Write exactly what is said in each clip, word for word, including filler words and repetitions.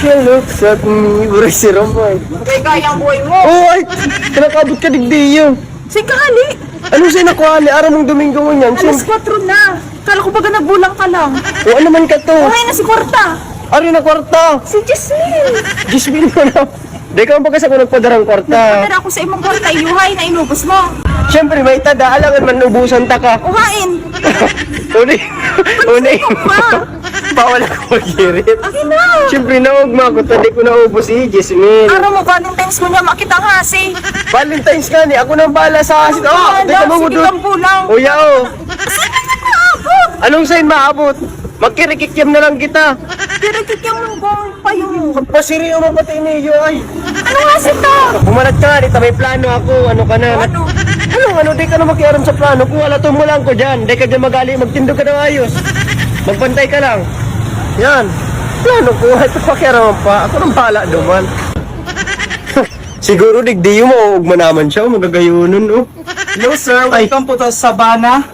Yung looks at me, bro, si Romoy. Kaya kaya ang buhay mo. Oh, ay! Kinakabot ka, digdi yun. Sige, hali. Ano siya nakuha ni Aram mong Domingo mo niyan? Alas kwatro na. Kala ko baga nagbulang ka lang. O, ano man ka to? Uhay na si Kwarta. Ari na kwarta. Si Jasmine. Jasmine mo na. Di ka ang baga sa ko nagpadarang kwarta. Padara ako sa imong kwarta, iyuhay na inubos mo. Siyempre, may tada. Alangan man ubusan ta ka. Uhain. Uni. Uni. Ano ka? Bawal ako maghirit. Akin na. Siyempre, naugma ako. Tadi ko naubos si Jasmine. Araw mo, Valentine's mo niya, makita nga si Valentine's nga ni. Ako nang bahala sa asin. Oh, Wala, di ka sige, mangudot. Tampo lang. Uya, oh. Saan ka nakaabot? Anong sign maabot? Magkirikikyam na lang kita. Kirikikyam mo ba? Payo. Pagpasiri mo pati niyo, ay. Ano nga si to? Pumalat ka, di ta may plano ako. Ano ka na? Ano? Ano, ano, di ka na makiaram sa plano. Kung wala, tumulang ko dyan. Di ka dyan magali, magtindog ka ng ayos. Magbantay ka lang. Yan. Plano ko, ito pakiaraman pa. Ako nang bahala duman. Siguro, digdi yung mauugma naman siya. Magagayunon, oh. Hello, sir. Ay. Welcome po to Sabana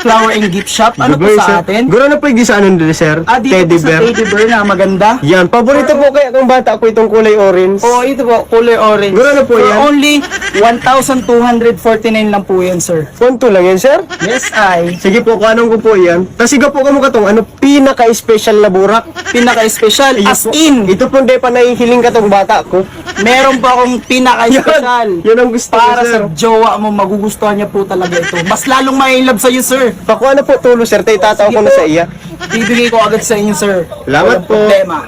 Flower and Gift Shop. Ano po Goodbye, sa sir. Atin? Guro na po yung gisaanan dito, sir. Ah, dito Teddy po sa bear. Teddy bear na maganda. Yan. Paborito po kaya kung bata ko itong kulay orange. Oo, ito po, kulay orange. Guro na po For yan. Only one thousand two hundred forty-nine lang po yan, sir. One two lang yan, sir? Yes, ay. Sige po, kuhanan ko po yan. Tapos siga po kamo katong ano, pinaka-special na burak. Pinaka-special, Ayun as po. In. Ito po, hindi pa nahihiling katong bata ko. Meron po akong pinaka-special Yan. Yan ang gusto ko, para sir. Sa jowa mo, magugustuhan niya po talaga ito. Mas lalong ma-in love sa'yo, sir. Pakuha na po tulo, sir. Tay, tataw Sige ko na po. Sa iya. Bibigay ko agad sa inyo, sir. Salamat Walang po. Problema.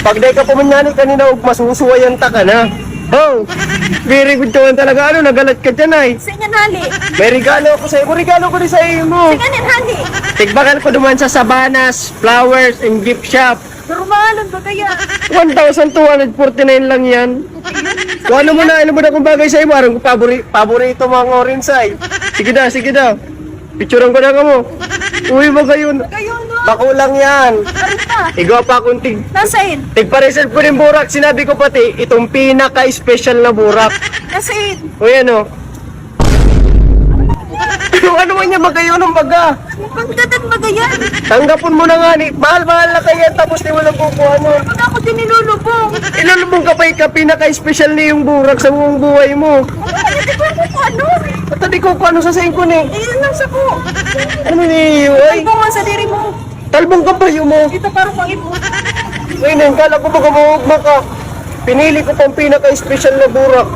Pag di ka pumunyan kanina, ug masusuwayan ta ka na. Oh, very good ka man talaga. Ano, nagalat ka dyan, ay? Sa inyo, hali. May regalo ako sa iyo. Regalo ko rin sa iyo mo. Sa inyo, hali. Tigbakan ko duman sa Sabanas Flowers and Gift Shop. Normalon ba kaya? One thousand two hundred forty-nine lang yan. Kung ano mo na, ano mo na kung bagay sa imo, arang pabori-, paborito mo ang orange ay. Sige na, sige na. Picturean ko na kamo. Uy, magayon. Kayo, no? Bako lang yan. Ano pa? Igwa pa akong tig-, Nasain? Tigpa-reserve ko ng burak. Sinabi ko pati, itong pinaka-special na burak. Nasain? Uy, ano? Yung ano man niya, magayon ang baga. Ang ganda ng baga yan. Tanggapon mo na nga ni, mahal-mahal na kaya tapos di mo lang kukuha mo. Pag ako din nilulubong. Ilulubong ka pa, ika pinaka-special na yung burak sa buong buhay mo. Ano ba, hindi ko alam kung ano. Ba't hindi ko kung ano sa singko ni? Eh, yun lang sa ko. Ano ni iyo, ay? Talbong nga sa diri mo. Talbong ka ba yun mo? Ito parang pangit mo. Ngayon, kala ko baga maugma ka. Pinili ko pang pinaka-special na burak.